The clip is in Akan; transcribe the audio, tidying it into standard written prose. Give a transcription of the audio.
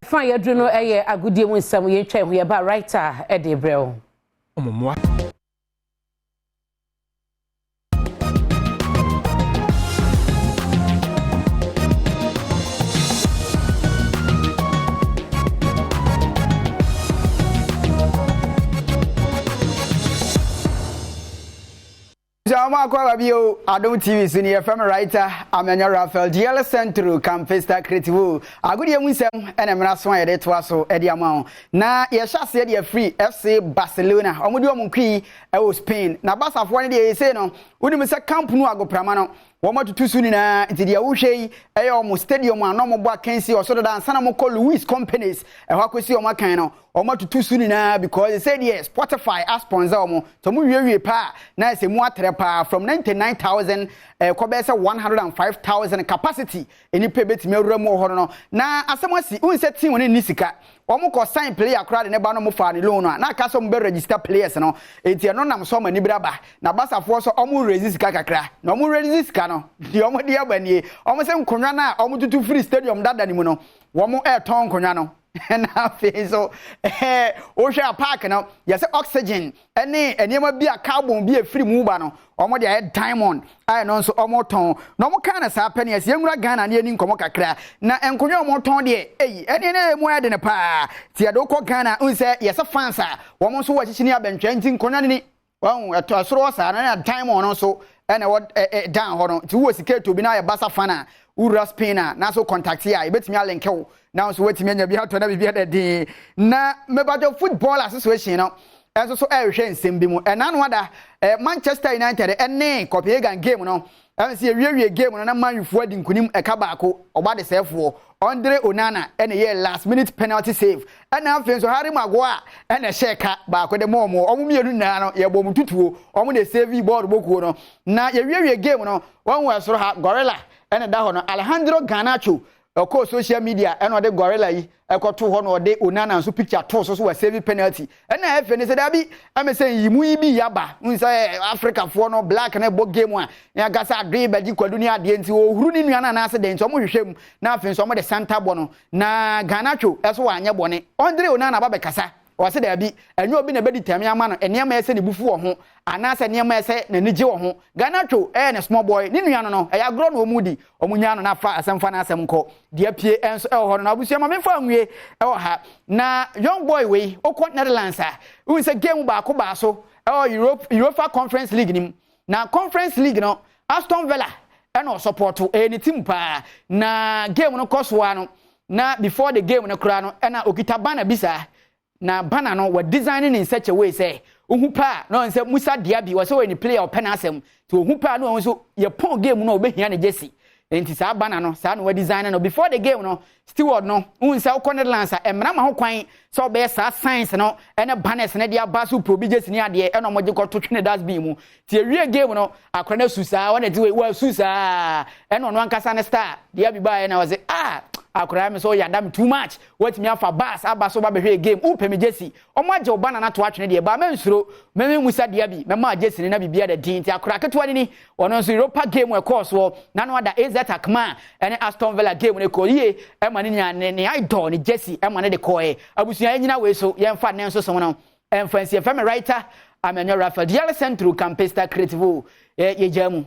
Fa yɛduru no yɛ agodie mu nsɛm yɛntwa ɛho yɛba right a ɛde brɛ wo. Mmoa. Sɛ ɔmo akɔ aba bio Adom TV so ni yɛfrɛ me writer Amenyo Raphael GL Centro Campista Creativo agodie mu nsɛm ɛna mmara so a yɛde toa so ɛde ama wo na yɛhyɛ aseɛ de afiri FC Barcelona ɔmo de ɔmo nkui ɛwɔ Spain na Barcafoɔ no deɛ yɛsei no wonim sɛ Camp Nou agoprama no wɔn atutu so nyinaa nti deɛ wohwɛ yi ɛyɛ wɔn stadium a na wɔn bɔ akansi wɔ so dada ansa na wɔn kɔ Louis Companies ɛhɔ akɔsi wɔn akan no wɔn atutu so nyinaa because sɛ deɛ Spotify asponsor wɔn nti wɔn wiewie paa na ɛsɛ mu atrɛ paa from 99,000 ɛkɔ bɛyɛ sɛ 105,000 capacity nnipa ebetumi awura mu wɔ hɔ no na asɛm asi n sɛ team no nni sika. Wɔn kɔ sign player koraa de ne ba no wɔn faa ne loan no a na aka sɛ wɔn bɛ register players no enti ɛno nam so ama anibere aba na Barcafoɔ nso wɔn raise sika kakra na wɔn raise sika no deɛ wɔn de aba nie wɔn sɛ nkonwa no a wɔn tutu firi stadium dada no mu no wɔn ɛretɔn nkonwa no na afei nso ɛɛ wohwɛ a park no yɛsɛ oxygen ne nneɛma bi a carbon bi a ɛfiri mu ba no, wɔde ayɛ diamond a ɛno nso wɔtɔn. Na wɔkaa no saa pɛ no, yɛsɛ yɛnwura Ghana na yɛni nkɔmmɔ kakra. Na nkonnwa a wɔtɔn deɛ, ei, ɛneɛ na ɛmu ayɛ den paa. Nti yɛde wokɔ Ghana, wohu sɛ yɛsɛ fans a wɔn nso wɔ akyikyi ne abɛntwɛ, nti nkonnwa no ni. Wahu, ɛtɔ ɛsoro hɔ saa no, ɛna diamond no nso ɛna ɛwɔ ɛ ɛ dan hɔ no. Nti wowɔ sika eto bi na ayɛ basa fan a, wowura Spain a, na so contact a, yɛbɛtumi alinke wo na nso woatumi anya bi atɔ na biribi ada din. Na mebadwo Football Association no nso so ɛrehwɛ nsɛm bi mu. Ɛna ano ada eh, Manchester United ɛne Copenhagen game no, ɛne sɛ yɛwiewie game no na Man Ufoɔ adi nkunim ɛka baako, ɔba desɛefoɔ Andre Onana ɛna ɛyɛɛ last minute penalty save, ɛna afei nso Harry Maguire ɛna ɛhyɛɛ ka baako de mɔɔ wɔn. Wɔn mmienu nyinaa no yɛbɔ wɔn tutuo, wɔn na ɛsavee bɔɔl bɔkuo no. Na yɛwiewie game no, wɔn wɔ ɛsoro ha Gorilla ɛna ɛda hɔ no, Alejandro Garnacho ɔkɔɔ social media ɛna ɔde gorilla yi ɛkɔtoo hɔ na ɔde Onana nso picture too so so wasave penalty. Ɛna ɛfɛ ne sɛ daabi ɛmɛ sɛ nyimu yi bi yaba n sɛ Africafoɔ no black na ɛbɔ game a ne akasa adoe bɛgye kwadu ne adeɛ nti ɔhuru ne nua no anaasɛ dɛn nti ɔmo hwehwɛ mu na afei nso ɔmo de santa bɔ no na Garnacho ɛso wanyɛ bɔne. Andre Onana ba bɛkasa. Ɔse daabi, ɛnyɛ obi na ɛbɛditɛme ama no nneɛma a ɛsɛ ne bo fu wɔ ho anaasɛ nneɛma a ɛsɛ n'ani gye wɔ ho. Garnacho yɛ ne small boy, ne nua no no, ɛyɛ agorɔ na wɔn di, wɔn nyaa no na fa asɛm fa n'asɛm nkɔ. Deɛ apue nso wɔ hɔ no, na abusua ma memfa nwie wɔ ha. Na young boy wei, wokɔ Netherlands a, wohu sɛ game baako baa so wɔ Europe, Europa Conference League no mu. Na Conference League no, Aston Villa ɛna ɔsɔpɔto, ɛyɛ ne team paa. Na game no kɔ so ara no, na before the game no koraa no, ɛna okita banner bi saa. Na banner no, wɔ design no in such a way sɛ, wohu pɛ a, na ɔhu sɛ Musa Diaby, ɔsɛ ɔyɛ ne player ɔpɛ n'asɛm. Nti ohu pɛ a, na ɔhu nso yɛpɔn game no a, ɔbɛhia ne jersey. Nti saa banner no, saa na wɔ design no. Before the game no, steward no, wohu sɛ wokɔ Netherlands a, mmara ma ho kwan sɛ ɔbɛyɛ saa signs no ne banners no de aba so pɛ obi jersey ne adeɛ, ɛna wɔgye kɔto twene dustbin mu. Nti ewie game no, akora no asu saa, ɔna ɛte wei, wasu saa, ɛna ɔno ankasa ne star, Diaby baeɛ na ɔse, ah, akora me sɛ ɔyɛ adam too much, watumi afa bus aba so ba bɛhwɛ game, wopɛ me jersey, ɔmo agye wo banner no ato atwene deɛ, ba mensuro, me me Musa Diaby, mɛma jersey no na biribiara da din. Nti akora ketewa no ni, ɔno nso Europa game ɛkɔɔ soɔ, na no ada AZ Alkmaar ɛne Aston Villa game no ɛkɔɔ yie, ɛma ne nua, ne ne idol ne jersey ɛma no de kɔɔɛ. Abusua yɛnyina wei so, yɛmfa nnɛ nso som no. Ɛmfa nsi yɛfrɛ me writer Amenyo Raphael Diale Centro Campista Creativo yɛgyaa mu.